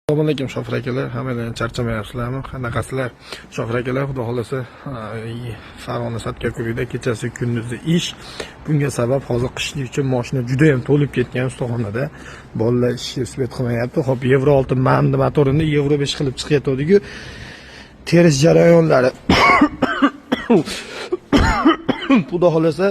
Assalomu alaykum, shofir akalar, hammalar charchamayapsizlarmi? Qanaqasizlar, shofir akalar? Xudo xohlasa, Farg'ona Sadka klubida kechasi kunduzi ish. Bunga sabab hozir qishlik uchun moshina juda ham to'lib ketgan ustaxonada. Bolalar ishga успеть qilmayapti. Xo'p, Yevro 6 MANni motorini Yevro 5 qilib chiqayotgandiku, terish jarayonlari. Xudo xohlasa,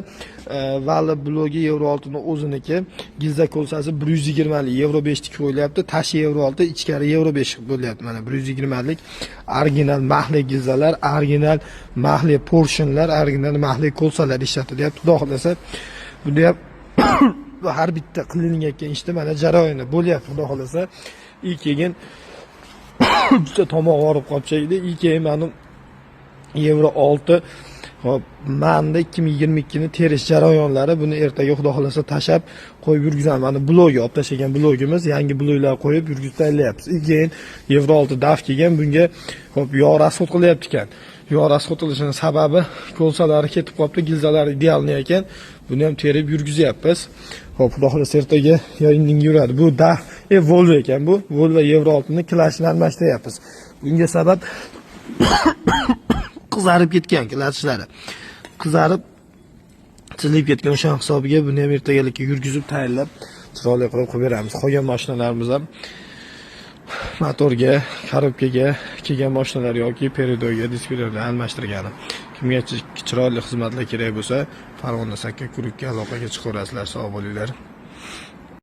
vali blogi Yevro 6ni o'ziniki, gilza кольца si 120 lik Yevro 5 niki qo'yilyapti. Tashi Yevro 6, ichkari Yevro 5 bo'lyapti. Mana, 120 lik original maxli gilzalar, original maxli поршень lar, original maxli кольца lar ishlatilyapti. Xudo xohlasa, buni ham har bitta qilinayotgan ishda mana jarayoni bo'lyapti, xudo xohlasa. И keyin juda tomoq og'rib qolib, и keyin mana Yevro 6, hop, manda 2022 ni terish jarayonlari. Buni ertaga, xudo xohlasa, tashlab qo'yib yurgizamiz. Mana, blogi olib tashlagan blogimiz, yangi bloklar qo'yib yurgizib tayyorlayapmiz. И keyin Yevro 6 DAF kelgan. Bunga, hop, yog' расход qilyapti ekan. Yog' расход qilishini sababi кольца lari ketib qolibdi, gilzalari идеальный ekan. Buni ham terib yurgizyapmiz. Hop, xudo xohlasa, ertaga yo indinga yuradi. Bu DAF, Volvo ekan bu. Volvo Yevro 6 ni клатч ini almashtiryapmiz. Bunga sabab qizarib ketgan, клатч lari qizarib, chizilib ketgan. O'sha hisobiga buni ham ertagalikka yurgizib, tayyorlab, chiroyli qilib qo'yib beramiz. Qolgan mashinalarimiz ham motorga, коробка ga kelgan mashinalar yoki передок ga, disklarni almashtirgani. Kimga chiroyli xizmatlar kerak bo'lsa, Farg'ona Sakka klubga aloqaga chiqaverasizlar. Sog' bo'linglar.